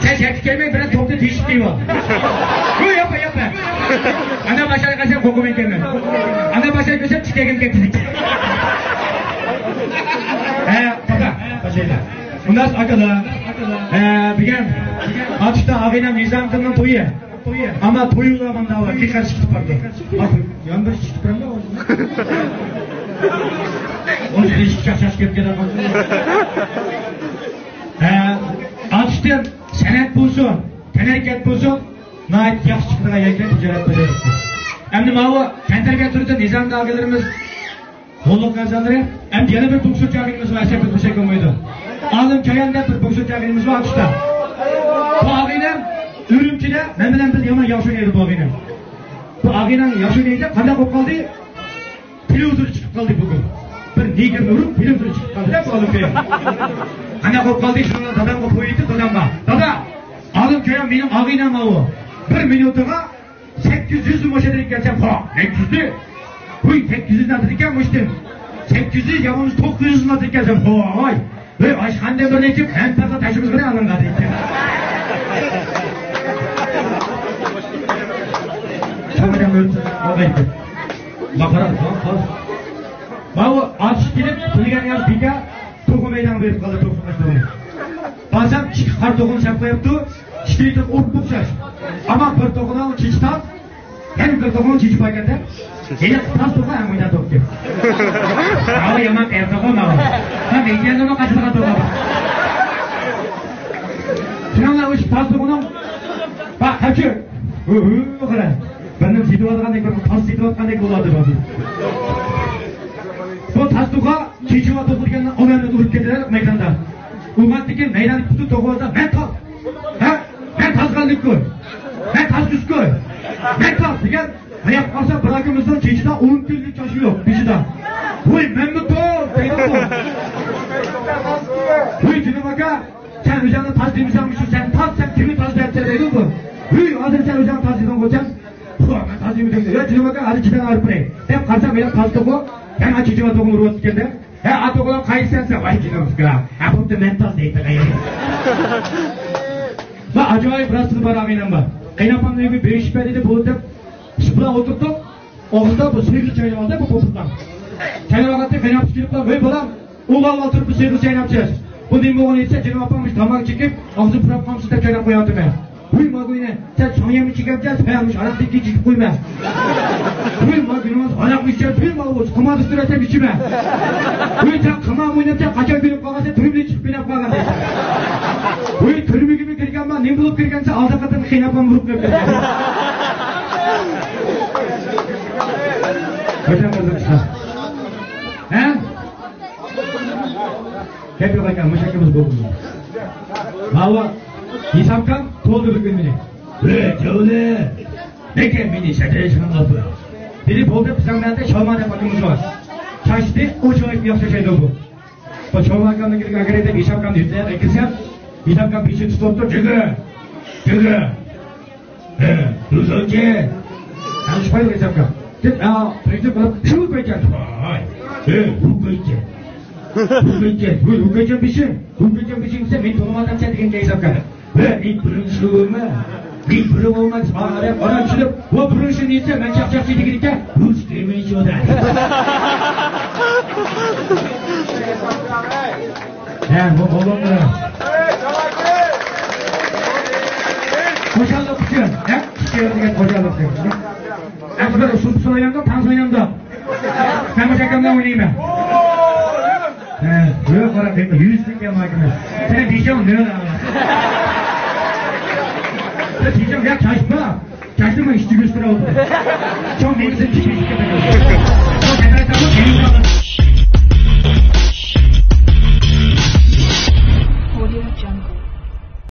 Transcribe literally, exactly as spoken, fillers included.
سەن شەرتكە كەلمەي بىرەر توپنى تېشىپ كىيىۋال. يو، ياپما، ياپما. ئاندىن باشلاپ قالسام قورقۇمەن ئىكەنمەن. ئاندىن باشلاپ كۆرسەم تىكەگىنى كەتتى. ھە، پاكا. باشلايلى. ئۇنداق ئاكىلار. ھە، بۈگۈن ئاتۇشتا ئاغىنەم نىزامىدىننىڭ تويى. ئەمما تويى ئۇلارنىڭ داۋا، قىيقىرىش چىقىپ بارىدۇ. يەنە بىر ئىش چىقىپ بارمۇ؟ ئۇنچە ئىش چاقچاق كېلىپ كېلىدىغان. ھە، ئاتۇشتىن سەنئەت بولسۇن، تەنھەرىكەت بولسۇن، ناھايىتى ياخشى چىقىدىغان يەرگە تىجارەت بېجىرىپتۇ. ئەمدى ماۋۇ تەنتەربىيە تۈرىدە نىزامدا ئاغىلىرىمىز، قۇللۇق ئەزالىرى، ئەمدى يەنە بىر بوكسورچى ئاغىنىمىز بار، ئەسەبىز بىر شەكىل ئوينايدۇ. ئالىم چايان دەپ بىر بوكسورچى ئاغىنىمىز بار ئاتۇشتا. بۇ ئاغىنەم ئۈرۈمچىدە مەن بىلەن بىر يامان ياخشى ئوينايدۇ بۇ ئاغىنەم. بۇ ئاغىنەم ياخشى ئوينايدۇ، قانداق بولۇپ قالدى؟ تېلېۋىزوردا چىقىپ قالدى بۈگۈن. بىر نېگىرنى ئۇرۇپ، تېلېۋىزوردا چىقىپ قالدى دەپ ئالىم چايان. قانداق بولۇپ قالدى؟ شۇنىڭ دادامغا توي ئېيتىپ، دادامغا، دادا، ئالىم چايان مېنىڭ ئاغىنەم ئاۋۇ. بىر مىنۇتىغا سەككىز يۈز مۇشۇ ئاتىدىكەن سەن، ھا، سەككىز يۈز. ھۇي، سەككىز يۈز ئاتىدىكەن مۇشتىن. سەككىز يۈز يا بولمىسا توققۇز يۈز ئاتىدىكەن سەن، ھاي. ھۇي، ئاشخانىدىن بىرنى ئىچىپ، ھەم تازا تاشىمىز بىلەن ئالىنغان دەيدىكەن. شامىدان ئۆتسە، ئالغايتتى. ماقارا، قاز، قاز. ماۋۇ ئاتۇش كېلىپ، تۈنىگەن ياز بىكا، توخۇ مەيدانغا بېرىپ قالدى، توخۇ قاچتۇرۇپ. بارسام، ئىككى قارا توخۇنى سېلىپ قويۇپتۇ. ئىككىسى ئوپئوخشاش. ئەمما بىر توخۇنىڭ چېچى تاز، يەنە بىر توخۇنىڭ چېچى بار ئىكەن-دە. ھېلىقى تاز توخۇ ھەم ئويناپ تۇرۇپتۇ. ئاۋۇ يامان قېرى توخۇ ماۋۇ. ھە، مېھمانلارمۇ قاچىدىغان توخۇ. شۇنىڭ بىلەن ئۇ تاز توخۇنىڭ، باق، قاچىدۇ. ھۇ، ھۇ، قارا. بىرنى سېتىۋالغاندەك، بىرنى تاز سېتىۋاتقاندەك بولۇۋاتىدۇ ھازىر. بۇ تاز توخۇ چېچىۋاتىدۇ دېگەندە، ئۇلارنى ئۇرۇپ كېتىدۇ مەيداندا. ئۇرغاندىن كېيىن مەيداندا پۈتۈن توخۇلاردا، مەن تاز! ھە؟ مەن تازغانلىق كۆر! مەن تاز تۈز كۆر! مەن تاز! دېگەن، ھاياق قالسا، بىر ئاكىمىزنىڭ چېچىدا ئون تىللىك چاچى يوق، بېشىدا. ۋوي، مەنمۇ تاز! دەيدۇ. ۋوي، جېنىم ئاكا، سەن ئۆزۈڭنى تاز دېمىسەڭمۇ، شۇ سەن تاز، سەن كىمنى تاز دەپ دەيدۇ بۇ. ۋوي، ھازىر سەن ئۆزۈڭ تاز دېدىڭغۇ سەن. ھو، مەن تاز دېمىدىم. يا، جېنىم ئاكا، ھازىر چىداڭ ئاغرىپ بېرەي. دەپ قارىسام، ھېلىقى تاز توخۇ يەنە چېچىۋاتىدىغان ئۇرۇۋاتىدىكەن-دە. ھە، ئاتوغلان قايسىسەن سەن؟ ۋاي جېنىم ئۇكا. ھە، بوپتۇ، مەن تاز دەيدىغاي. ۋە ئاجايىپ راستىدا بار ئاغىنەم بار. قېيىنئاپامنىڭ ئۆيىگە بېرىشىپ بەردى دەپ بولدى دەپ، ئىش بىلەن ئولتۇردۇق. ئوغۇزدا بۇ سېغىز چاينىۋالدى بۇ پوپۇزلار. چاينىۋالغانتى قېيىنئاپىسى كېلىپلا، ۋەي بالام، ئۇ ۋال ۋال تۇرۇپ بىز سېغىز چايناپسىز. بۇ نېمە بولغىنى دېسە، جېنىم ئاپام مۇشۇ تاماق چېكىپ، ئاغزىنى پۇراپ قالمىسۇن دەپ چايناپ قويۇۋاتىمەن. ھۇي، ماگۇينى، سەن ساڭيامنى چېكەمسەن، سايامنى ئاراقتىن كېچىكىپ قويما. ھۇي، ماگۇينىڭىز ئاراقمۇ ئىچەر، ھۇي، ماۋۇ قىمار ئۈستىلەتسەم ئىچىمەن. ھۇي، سەن قىمار ئويناپسەن، قاچان كۆرۈپ قالغانسەن، تۈرمىدىن چىقىپ بېنەپ قالغان دەيسەن. ھۇي، تۈرمىگىمۇ كىرگەنمەن، نېمە بولۇپ كىرگەنسەن، ئالدى قېتىم قېيىنئاپام ئۇرۇپ كىرىپ كەتكەن. ھە؟ گەپ يوق ئاكا، مۇشۇ ئاكىمىز بولدى. ماۋۇ ھېسابكام تولدى بىر كۈن مېنى. ھەي، جەۋلى! نەگە مېنى سەترەشىڭ ئاپا. بىرى بولدى، بىزنىڭ نەدە شالما دەپ ئاكىمىز بار. چاچتى، ئۇ چوڭايتىپ ياخشى ياشايدۇ بۇ. بۇ شالما ئاكامنىڭ ئىگىگە ئەگىرەي دەپ ھېسابكامنى يۈزلەپ ئەكىرسەم، ھېسابكام بېشىنى تۇتۇپتۇ، جۈگۈ! جۈگۈ! ھە، روزانچى. ھە، شۇ پايدا ھېسابكام. دەپ، ئا، بىرىنچى بولۇپ، شۇ كويكەن. ۋاي. ھە، بۇ كويكەن. بۇ كويكەن. بۇ، بۇ كويكەن بېشىم. بۇ كويكەن بېشىم دېسە، مېنى تونۇمادىمسەن دېگەن گەپ ھېسابكام. ۋە، مېنى بۇرۇن شۇ بولما. مېنى بۇرۇن بولما. ئارام چۈشۈرۈپ، ۋە بۇرۇن شۇ دېسە، مەن چاقچاقچى دېگەن ئىكەن. بۇ سۈتۈمىنى ئىچىۋاتىدۇ. ھە، بۇ بولۇڭلار. خۇشاللىق ئۈچۈن. ھە؟ ئىككى يەردىكى خۇشاللىق ئۈچۈن. ئەمدى بىر ئۇسسۇل پۇسۇل ئوينامدۇ، تانس ئوينامدۇ؟ مەن مۇشۇ ئاكام بىلەن ئوينايمەن. ھە، يوق، قارا، يۈزلۈك يا ماكىنا. سېنىڭ بېشىڭ نۆل ئاغا. سېنىڭ بېشىڭ يا چاچما. چاچنى مەن ئىشچى كۆستۈرۈپ ئولتۇردۇم. چوڭ مېنىڭ ئىشىم كېتىپ كېتىدۇ.